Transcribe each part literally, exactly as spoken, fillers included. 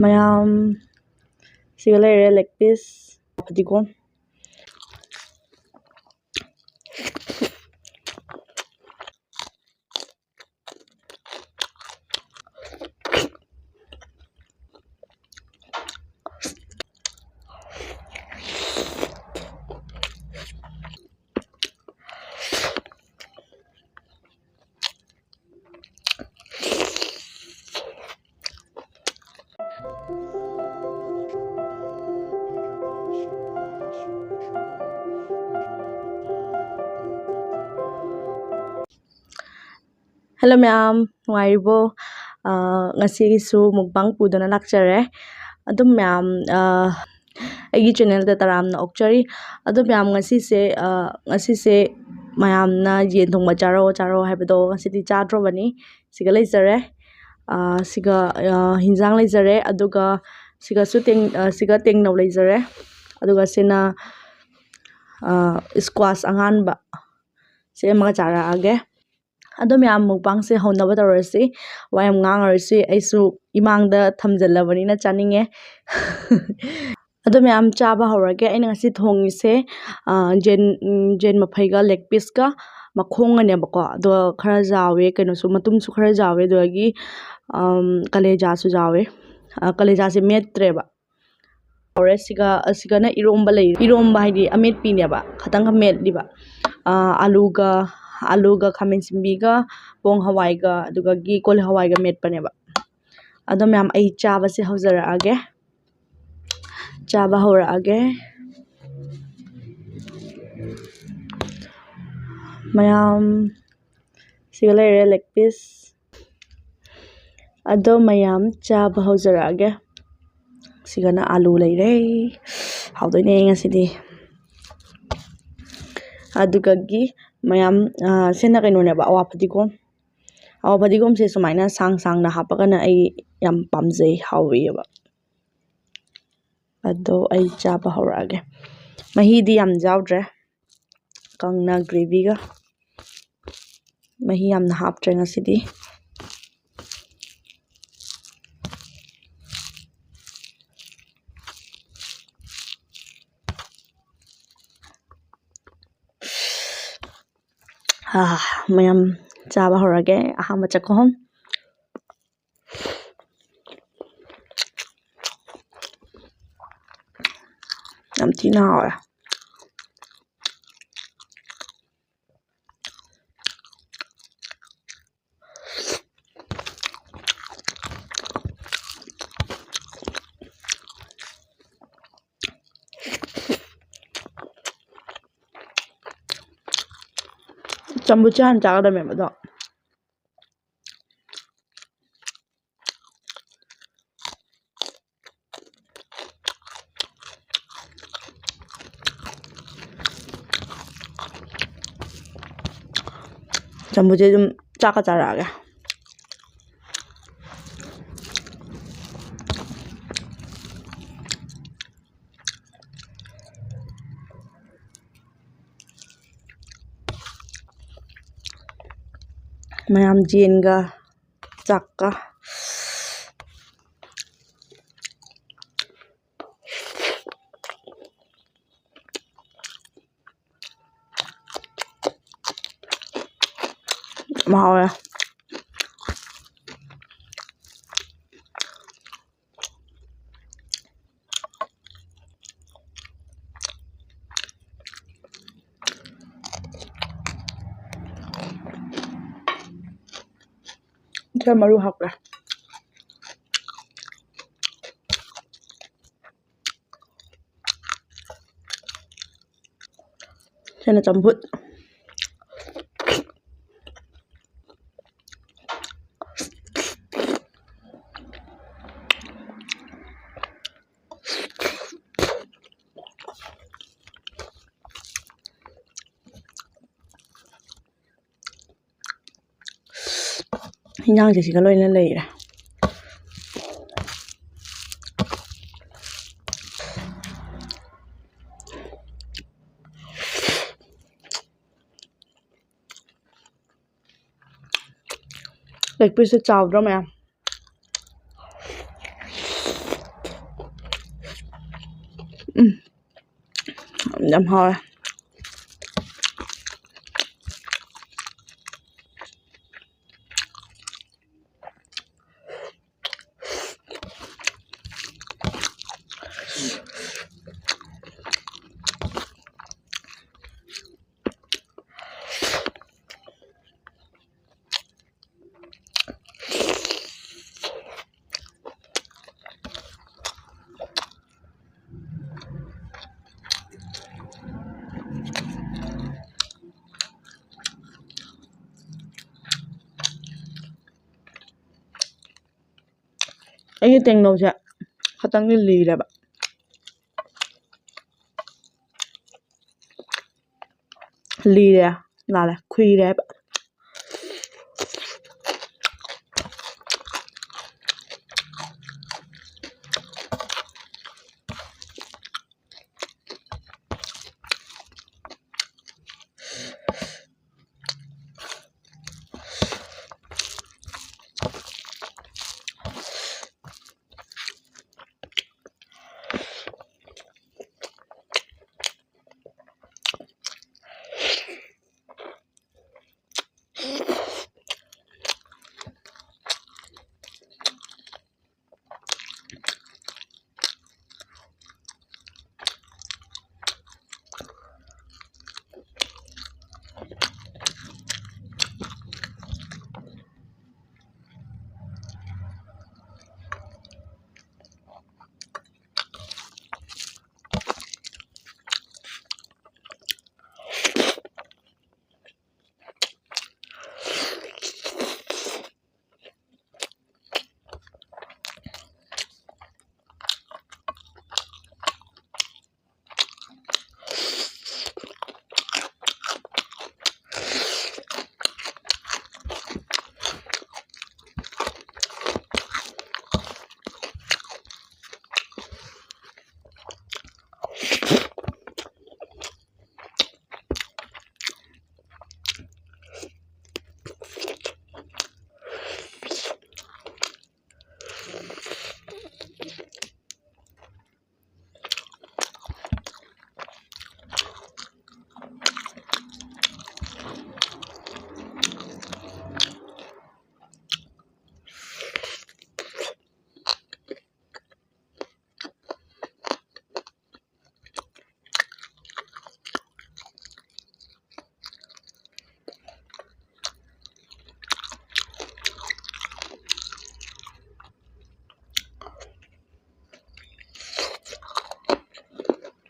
ꯃꯌꯥꯝ, ꯁꯤꯒ ꯂꯩꯔꯦ leg piece, ꯐꯗꯤꯒꯣꯝ꯫ Hello ꯃꯌꯥꯝ, ꯅꯨꯡꯉꯥꯏꯔꯤꯕꯣ? ꯑꯥ, ꯉꯁꯤꯒꯤꯁꯨ mukbang ꯄꯨꯗꯨꯅ ꯂꯥꯛꯆꯔꯦ꯫ ꯑꯗꯨꯝ ꯃꯌꯥꯝ, ꯑꯥ, ꯑꯩꯒꯤ channelꯗ ꯇꯔꯥꯝꯅ ꯑꯣꯛꯆꯔꯤ꯫ ꯑꯗꯣ ꯃꯌꯥꯝ, ꯉꯁꯤꯁꯦ, ꯑꯥ, ꯉꯁꯤꯁꯦ ꯃꯌꯥꯝꯅ ꯌꯦꯟ ꯊꯣꯡꯕ ꯆꯥꯔꯣ ꯆꯥꯔꯣ ꯍꯥꯏꯕꯗꯣ ꯉꯁꯤꯗꯤ ꯆꯥꯗ꯭ꯔꯣꯕꯅꯤ꯫ ꯁꯤꯒ ꯂꯩꯖꯔꯦ꯫ ꯑꯥ, ꯁꯤꯒ, ꯑꯥ, ꯍꯤꯟꯖꯥꯡ ꯂꯩꯖꯔꯦ꯫ ꯑꯗꯨꯒ ꯁꯤꯒꯁꯨ ꯇꯦꯡ-, ꯑꯥ, ꯁꯤꯒ ꯇꯦꯡꯅꯧ ꯂꯩꯖꯔꯦ꯫ ꯑꯗꯨꯒ ꯁꯤꯅ, ꯑꯥ, squash ꯑꯉꯥꯟꯕ꯫ ꯁꯤ ꯑꯃꯒ ꯆꯥꯔꯛꯑꯒꯦ꯫ ꯑꯗꯣ ꯃꯌꯥꯝ, mukbangꯁꯦ ꯍꯧꯅꯕ ꯇꯧꯔꯁꯤ꯫ ꯋꯥ ꯌꯥꯝ ꯉꯥꯡꯉꯔꯣꯏꯁꯤ꯫ ꯑꯩꯁꯨ ꯏꯃꯥꯡꯗ ꯊꯝꯖꯜꯂꯕꯅꯤꯅ ꯆꯥꯅꯤꯡꯉꯦ꯫ ꯑꯗꯣ ꯃꯌꯥꯝ, ꯆꯥꯕ ꯍꯧꯔꯒꯦ꯫ ꯑꯩꯅ ꯉꯁꯤ ꯊꯣꯡꯉꯤꯁꯦ, ꯑꯥ, ꯌꯦꯟ, ꯎꯝ, ꯌꯦꯟ ꯃꯐꯩꯒ leg pieceꯀ ꯃꯈꯣꯡꯒꯅꯦꯕꯀꯣ꯫ ꯑꯗꯣ ꯈꯔ ꯌꯥꯎꯋꯦ, ꯀꯩꯅꯣꯁꯨ, ꯃꯇꯨꯝꯁꯨ ꯈꯔ ꯌꯥꯎꯋꯦ, ꯑꯗꯨꯗꯒꯤ, ꯑꯝ, ꯀꯂꯦꯖꯥꯁꯨ ꯌꯥꯎꯋꯦ꯫ ꯑꯥ, ꯀꯂꯦꯖꯥꯁꯦ ꯃꯦꯠꯇ꯭ꯔꯦꯕ꯫ ꯍꯧꯔꯦ꯫ ꯁꯤꯒ, ꯑꯁꯤꯒꯅ ꯏꯔꯣꯝꯕ ꯂꯩ-, ꯏꯔꯣꯝꯕ ꯍꯥꯏꯗꯤ ꯑꯃꯦꯠꯄꯤꯅꯦꯕ, ꯈꯇꯪꯈꯛ ꯃꯦꯠꯂꯤꯕ꯫ ꯑꯥ, ꯑꯂꯨꯒ, ꯑꯂꯨꯒ ꯈꯥꯃꯦꯟ ꯁꯤꯟꯕꯤꯒ ꯄꯣꯡ ꯍꯋꯥꯏꯒ ꯑꯗꯨꯗꯒꯤ ꯀꯣꯂꯤ ꯍꯋꯥꯏꯒ ꯃꯦꯠꯄꯅꯦꯕ꯫ ꯑꯗꯣ ꯃꯌꯥꯝ, ꯑꯩ ꯆꯥꯕꯁꯦ ꯍꯧꯖꯔꯛꯑꯒꯦ꯫ ꯆꯥꯕ ꯍꯧꯔꯛꯑꯒꯦ꯫ ꯃꯌꯥꯝ, ꯁꯤꯒ ꯂꯩꯔꯦ leg piece꯫ ꯑꯗꯣ ꯃꯌꯥꯝ, ꯆꯥꯕ ꯍꯧꯖꯔꯛꯑꯒꯦ꯫ ꯁꯤꯒꯅ ꯑꯂꯨ ꯂꯩꯔꯦ꯫ ꯍꯥꯎꯗꯣꯏꯅꯦ ꯉꯁꯤꯗꯤ꯫ ꯑꯗꯨꯒꯒꯤ ꯃꯌꯥꯝ, ꯑꯥ, ꯁꯤꯅ ꯀꯩꯅꯣꯅꯦꯕ, ꯑꯋꯥ ꯐꯗꯤꯒꯣꯝ꯫ ꯑꯋꯥ ꯐꯗꯤꯒꯣꯝꯁꯦ ꯁꯨꯃꯥꯏꯅ ꯁꯥꯡ ꯁꯥꯡꯅ ꯍꯥꯞꯄꯒꯅ ꯑꯩ ꯌꯥꯝ ꯄꯥꯝꯖꯩ, ꯍꯥꯎꯋꯦꯕ꯫ ꯑꯗꯣ ꯑꯩ ꯆꯥꯕ ꯍꯧꯔꯛꯑꯒꯦ꯫ ꯃꯍꯤꯗꯤ ꯌꯥꯝ ꯌꯥꯎꯗ꯭ꯔꯦ, ꯀꯪꯅ gravyꯒ꯫ ꯃꯍꯤ ꯌꯥꯝꯅ ꯍꯥꯞꯇ꯭ꯔꯦ ꯉꯁꯤꯗꯤ꯫ ꯑꯥ, ꯃꯌꯥꯝ ꯆꯥꯕ ꯍꯧꯔꯒꯦ꯫ ꯑꯍꯥꯟꯕ ꯆꯥꯛꯈꯨꯝ꯫ ꯌꯥꯝ ꯊꯤꯅ ꯍꯥꯎꯋꯦ꯫ ꯆꯝꯐꯨꯠꯁꯦ ꯍꯥꯟꯅ ꯆꯥꯒꯗꯕꯅꯦꯕ ꯑꯗꯣ꯫ ꯆꯝꯐꯨꯠꯁꯦ ꯑꯗꯨꯝ ꯆꯥꯛꯀ ꯆꯥꯔꯛꯑꯒꯦ꯫ ꯃꯌꯥꯝ ꯌꯦꯟꯒ ꯆꯥꯛꯀ꯫ ꯌꯥꯝ ꯍꯥꯎꯋꯦ꯫ ꯁꯤꯗ ꯃꯔꯨ ꯍꯥꯞꯄꯦ꯫ ꯁꯤꯅ ꯆꯝꯐꯨꯠ꯫ ꯏꯟꯖꯥꯡꯁꯦ ꯁꯤꯒ ꯂꯣꯏꯅ ꯂꯩꯔꯦ꯫ ꯂꯦꯒ ꯄꯤꯁꯁꯦ ꯆꯥꯎꯗ꯭ꯔꯣ ꯃꯌꯥꯝ? ꯎꯝ, ꯌꯥꯝ ꯍꯥꯎꯋꯦ꯫ ꯑꯩꯒꯤ ꯇꯦꯡꯅꯧꯁꯦ ꯈꯇꯪꯗꯤ ꯂꯤꯔꯦꯕ꯫ ꯂꯤꯔꯦ, ꯂꯥꯜꯂꯦ, ꯈꯨꯏꯔꯦ ꯍꯥꯏꯕ꯫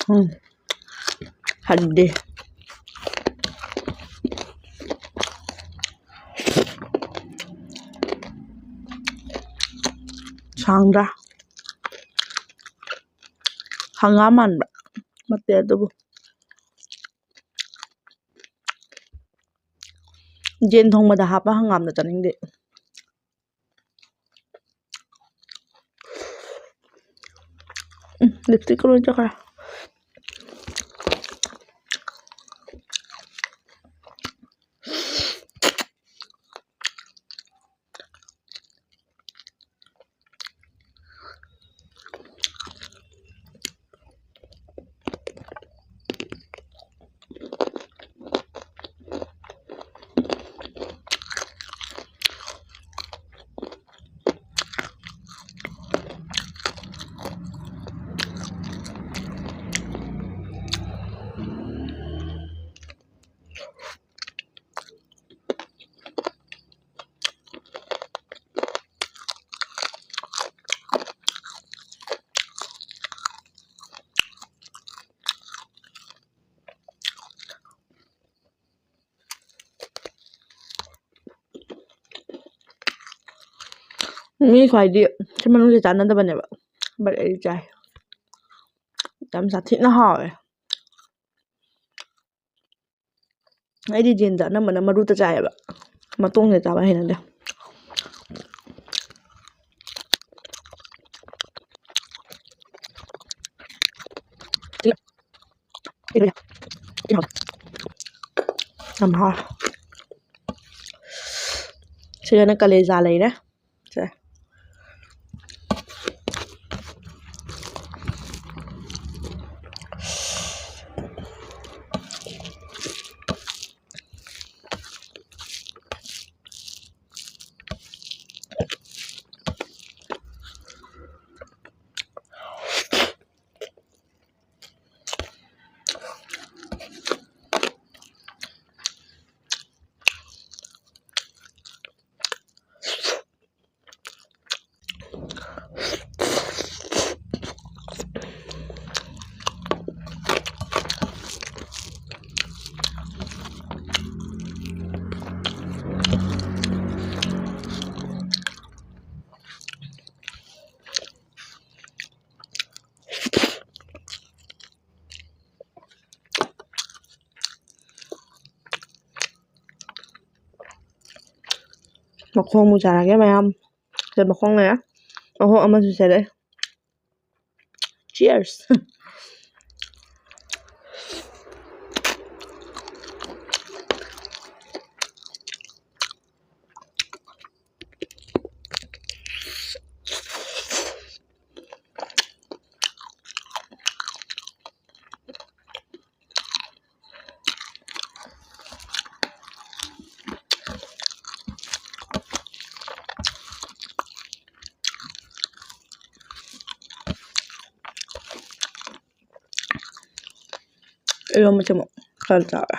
ꯎꯝ꯫ ꯍꯟꯗꯦ꯫ ꯍꯥꯡꯗ꯭ꯔꯥ? ꯍꯪꯒꯥꯝ ꯃꯥꯟꯕ꯭ꯔꯥ? ꯅꯠꯇꯦ ꯑꯗꯨꯕꯨ꯫ ꯌꯦꯟ ꯊꯣꯡꯕꯗ ꯍꯥꯞꯄ ꯍꯪꯒꯥꯝꯗꯣ ꯆꯥꯅꯤꯡꯗꯦ꯫ ꯎꯝ, lipstickꯀ ꯂꯣꯏ ꯆꯠꯈ꯭ꯔꯦ꯫ ꯃꯤ ꯈ꯭ꯋꯥꯏꯗꯤ ꯁꯤ ꯃꯅꯨꯡꯁꯦ ꯆꯥꯟꯅꯗꯕꯅꯦꯕ, but ꯑꯩ ꯆꯥꯏ꯫ ꯌꯥꯝ ꯁꯥꯊꯤꯅ ꯍꯥꯎꯋꯦ꯫ ꯑꯩꯗꯤ ꯌꯦꯟꯁꯦ ꯑꯅꯝꯕꯅ ꯃꯔꯨꯇ ꯆꯥꯏꯌꯦꯕ, ꯃꯇꯣꯡꯁꯦ ꯆꯥꯕ ꯍꯩꯅꯗꯦ꯫ ꯌꯥꯝ ꯍꯥꯎꯋꯦ꯫ ꯁꯤꯗꯅ ꯀꯂꯦꯖꯥ ꯂꯩꯔꯦ꯫ ꯁꯦ꯫ ꯃꯈꯣꯡ ꯑꯃꯨꯛ ꯆꯥꯔꯒꯦ ꯃꯌꯥꯝ꯫ ꯁꯦ ꯃꯈꯣꯡ ꯂꯩꯔꯦ꯫ ꯃꯈꯣꯡ ꯑꯃꯁꯨ ꯆꯥꯔꯛꯑꯦ꯫ Cheers! ꯏꯔꯣꯝꯕꯁꯦ ꯑꯃꯨꯛ ꯈꯔ ꯆꯥꯎꯔꯦ꯫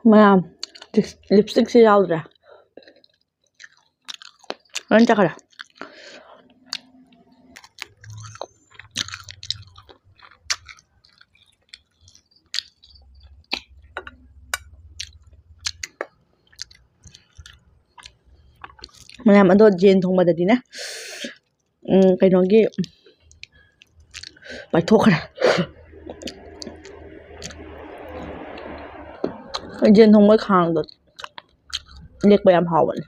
ꯃꯌꯥꯝ, ꯂꯤꯞ-, ꯂꯤꯞꯁꯇꯤꯛꯁꯦ ꯌꯥꯎꯗ꯭ꯔꯦ꯫ ꯂꯣꯏ ꯆꯠꯈ꯭ꯔꯦ꯫ ꯃꯌꯥꯝ, ꯑꯗꯣ ꯌꯦꯟ ꯊꯣꯡꯕꯗꯗꯤꯅꯦ, ꯎꯝ, ꯀꯩꯅꯣꯒꯤ ꯄꯥꯏꯊꯣꯛꯈ꯭ꯔꯦ꯫ ꯌꯦꯟ ꯊꯣꯡꯕ ꯈꯥꯡꯗꯣ ꯂꯦꯛꯄ ꯌꯥꯝ ꯍꯥꯎꯕꯅꯦ꯫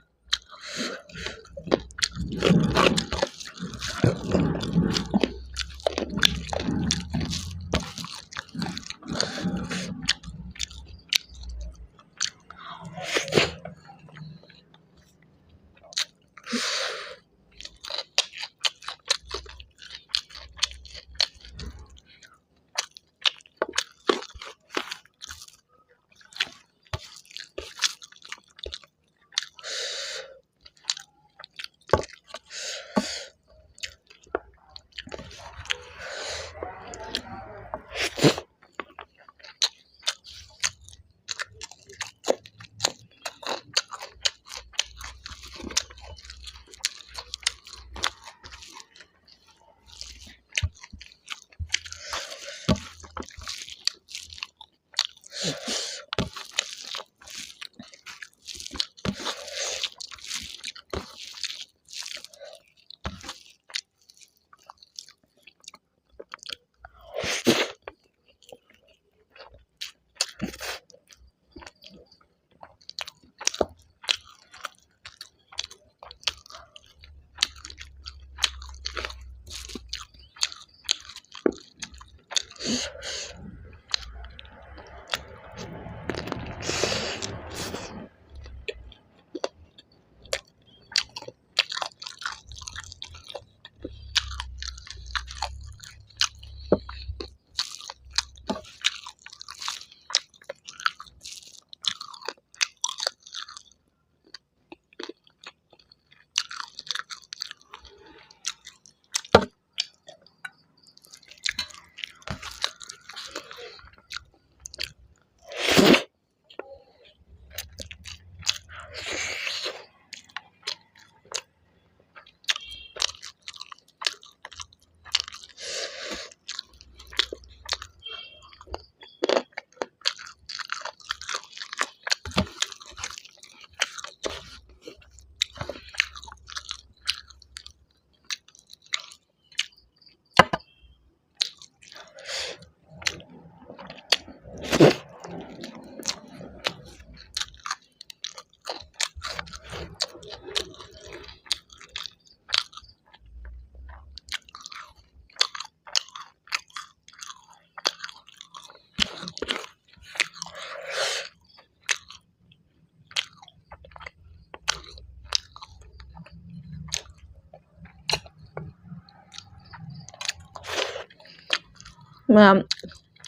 ꯃꯌꯥꯝ,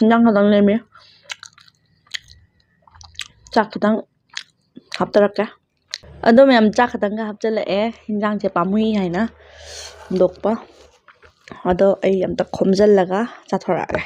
ꯏꯟꯖꯥꯡ ꯈꯛꯇꯪ ꯂꯦꯝꯃꯤ꯫ ꯆꯥꯛ ꯈꯤꯇꯪ ꯍꯥꯞꯆꯔꯛꯀꯦ꯫ ꯑꯗꯣ ꯃꯌꯥꯝ, ꯆꯥꯛ ꯈꯛꯇꯪꯒ ꯍꯥꯞꯆꯤꯜꯂꯛꯑꯦ, ꯏꯟꯖꯥꯡꯁꯦ ꯄꯥꯝꯃꯨꯏ ꯍꯥꯏꯅ ꯍꯨꯟꯗꯣꯛꯄ꯫ ꯑꯗꯣ ꯑꯩ ꯑꯝꯇ ꯈꯣꯝꯖꯤꯜꯂꯒ ꯆꯥꯊꯣꯔꯛꯑꯒꯦ꯫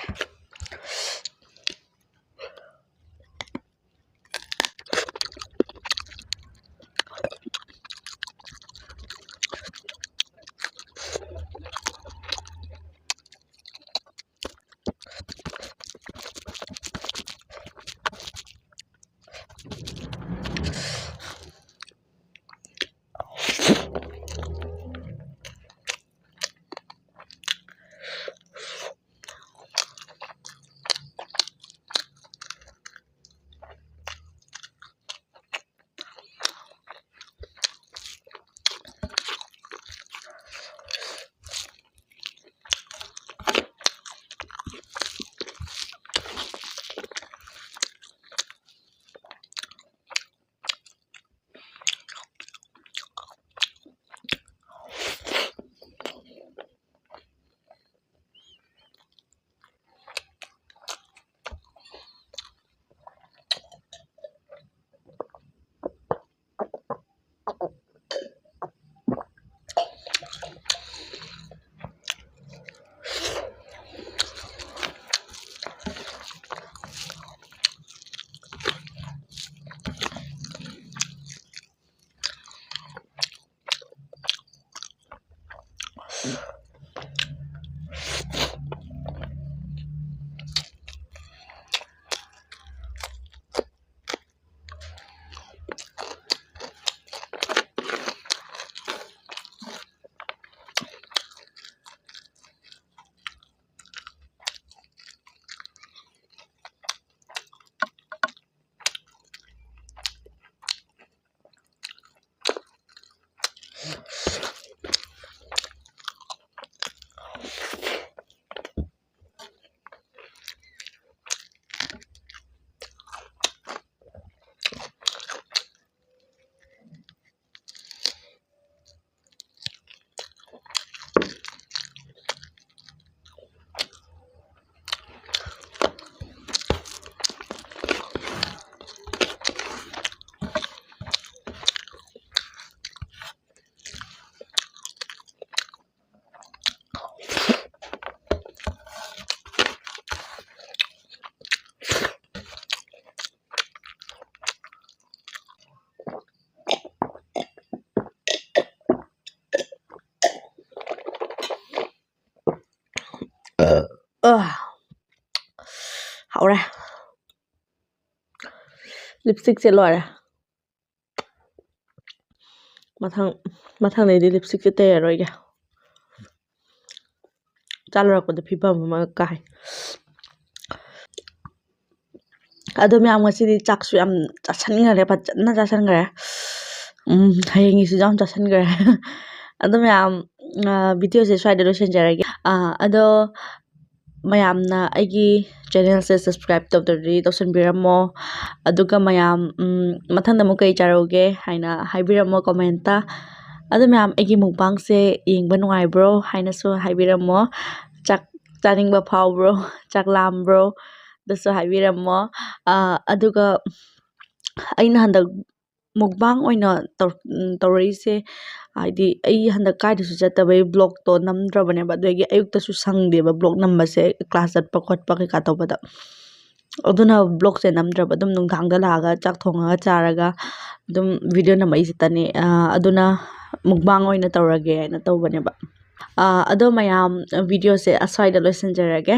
ꯑꯥ, ꯍꯧꯔꯦ꯫ ꯂꯤꯞꯁꯇꯤꯛꯁꯦ ꯂꯣꯏꯔꯦ꯫ ꯃꯊꯪ ꯃꯊꯪꯗꯩꯗꯤ ꯂꯤꯞꯁꯇꯤꯛꯁꯦ ꯇꯩꯔꯔꯣꯏꯒꯦ꯫ ꯆꯥ ꯂꯣꯏꯔꯛꯄꯗ ꯐꯤꯕꯝ ꯑꯃ ꯀꯥꯏ꯫ ꯑꯗꯣ ꯃꯌꯥꯝ, ꯉꯁꯤꯗꯤ ꯆꯥꯛꯁꯨ ꯌꯥꯝ ꯆꯥꯁꯟꯈꯔꯦ, ꯐꯖꯅ ꯆꯥꯁꯟꯈꯔꯦ꯫ ꯎꯝ, ꯍꯌꯦꯡꯒꯤꯁꯨ ꯌꯥꯝ ꯆꯥꯁꯟꯈꯔꯦ꯫ ꯑꯗꯣ ꯃꯌꯥꯝ, ꯑ, videoꯁꯦ ꯁ꯭ꯋꯥꯏꯗ ꯂꯣꯏꯁꯤꯟꯖꯔꯒꯦ꯫ ꯑ, ꯑꯗꯣ ꯃꯌꯥꯝꯅ ꯑꯩꯒꯤ channelꯁꯦ subscribe ꯇꯧꯗ꯭ꯔꯗꯤ ꯇꯧꯁꯟꯕꯤꯔꯝꯃꯣ꯫ ꯑꯗꯨꯒ ꯃꯌꯥꯝ, ꯎꯝ, ꯃꯊꯪꯗ ꯑꯃꯨꯛ ꯀꯩ ꯆꯥꯔꯧꯒꯦ ꯍꯥꯏꯅ ꯍꯥꯏꯕꯤꯔꯝꯃꯣ commentꯇ꯫ ꯑꯗꯣ ꯃꯌꯥꯝ, ꯑꯩꯒꯤ mukbangꯁꯦ ꯌꯦꯡꯕ ꯅꯨꯡꯉꯥꯏꯕ꯭ꯔꯣ ꯍꯥꯏꯅꯁꯨ ꯍꯥꯏꯕꯤꯔꯝꯃꯣ꯫ ꯆꯥꯛ ꯆꯥꯅꯤꯡꯕ ꯐꯥꯎꯕ꯭ꯔꯣ? ꯆꯥꯛ ꯂꯥꯝꯕ꯭ꯔꯣ? ꯑꯗꯨꯁꯨ ꯍꯥꯏꯕꯤꯔꯝꯃꯣ꯫ ꯑ, ꯑꯗꯨꯒ ꯑꯩꯅ ꯍꯟꯗꯛ mukbang ꯑꯣꯏꯅ ꯇꯧ-, ꯎꯝ, ꯇꯧꯔꯛꯏꯁꯦ, ꯍꯥꯏꯗꯤ ꯑꯩ ꯍꯟꯗꯛ ꯀꯥꯏꯗꯁꯨ ꯆꯠꯇꯕꯩ vlogꯇꯣ ꯅꯝꯗ꯭ꯔꯕꯅꯦꯕ꯫ ꯑꯗꯨꯗꯒꯤ ꯑꯌꯨꯛꯇꯁꯨ ꯁꯪꯗꯦꯕ vlog ꯅꯝꯕꯁꯦ, class ꯆꯠꯄ ꯈꯣꯠꯄ ꯀꯩꯀꯥ ꯇꯧꯕꯗ꯫ ꯑꯗꯨꯅ vlogꯁꯦ ꯅꯝꯗ꯭ꯔꯕ, ꯑꯗꯨꯝ ꯅꯨꯡꯗꯥꯡꯗ ꯂꯥꯛꯑꯒ ꯆꯥꯛ ꯊꯣꯡꯉꯒ ꯆꯥꯔꯒ ꯑꯗꯨꯝ video ꯅꯝꯃꯛꯏꯁꯤꯇꯅꯤ꯫ ꯑ, ꯑꯗꯨꯅ mukbang ꯑꯣꯏꯅ ꯇꯧꯔꯒꯦ ꯍꯥꯏꯅ ꯇꯧꯕꯅꯦꯕ꯫ ꯑ, ꯑꯗꯣ ꯃꯌꯥꯝ, videoꯁꯦ ꯑꯁ꯭ꯋꯥꯏꯗ ꯂꯣꯏꯁꯤꯟꯖꯔꯒꯦ꯫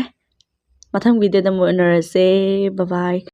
ꯃꯊꯪ videoꯗ ꯑꯃꯨꯛ ꯎꯅꯔꯁꯦ꯫ Bye bye꯫